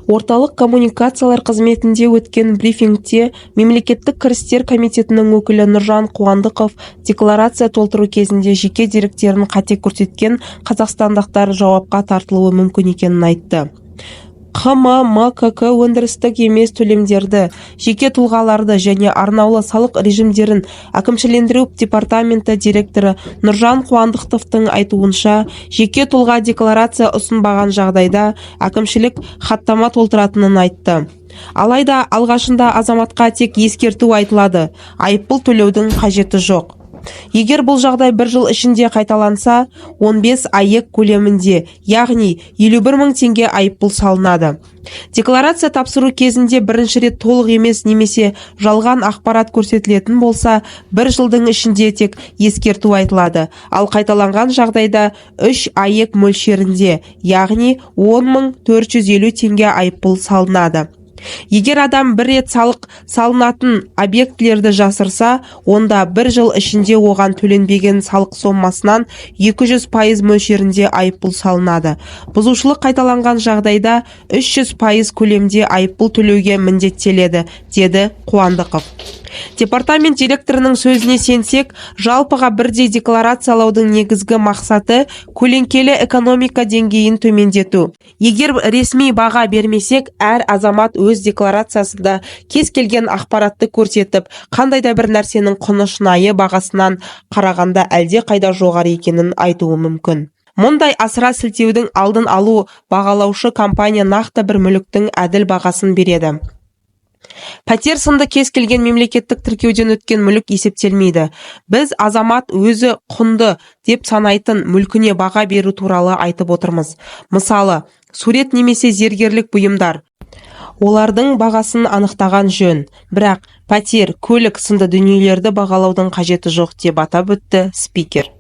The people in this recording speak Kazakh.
Орталық коммуникациялар қызметінде өткен брифингте Мемлекеттік кірістер комитетінің өкілі Нұржан Қуандықов декларация толтыру кезінде жеке деректерін қате көрсеткен қазақстандықтар жауапқа тартылуы мүмкін екенін айтты. ҚММКК өндірістік емес төлемдерді, жеке тұлғаларды және арнаулы салық режимдерін әкімшілендіру департаменті директоры Нұржан Қуандықовтың айтуынша, жеке тұлға декларация ұсынбаған жағдайда әкімшілік хаттама толтыратынын айтты. Алайда алғашында азаматқа тек ескерту айтылады, айыппұл төлеудің қажеті жоқ. Егер бұл жағдай бір жыл ішінде қайталанса, 15 АЕК көлемінде, яғни 51 мың теңге айыппұл салынады. Декларация тапсыру кезінде бірінші рет толық емес немесе жалған ақпарат көрсетілетін болса, бір жылдың ішінде тек ескерту айтылады, ал қайталанған жағдайда 3 АЕК мөлшерінде, яғни 10 мың 450 теңге айыппұл салынады. Егер адам бір рет салық салынатын объектілерді жасырса, онда бір жыл ішінде оған төленбеген салық сомасынан 200% мөлшерінде айыппұл салынады. Бұзушылық қайталанған жағдайда 300% көлемде айыппұл төлеуге міндеттеледі, деді Қуандықов. Департамент директорының сөзіне сенсек, жалпыға бірдей декларациялаудың негізгі мақсаты – көлеңкелі экономика деңгейін төмендету. Егер ресми баға бермесек, әр азамат өз декларациясында кез келген ақпаратты көрсетіп, қандай да бір нәрсенің құны шынайы бағасынан қарағанда әлде қайда жоғары екенін айтуы мүмкін. Мұндай асыра сілтеудің алдын алу бағалаушы компания нақты бір мүліктің әділ бағасын береді. Пәтер сынды кез келген мемлекеттік тіркеуден өткен мүлік есептелмейді. Біз азамат өзі құнды деп санайтын мүлкіне баға беру туралы айтып отырмыз. Мысалы, сурет немесе зергерлік бұйымдар. Олардың бағасын анықтаған жөн. Бірақ пәтер, көлік сынды дүниелерді бағалаудың қажеті жоқ, деп атап өтті спикер.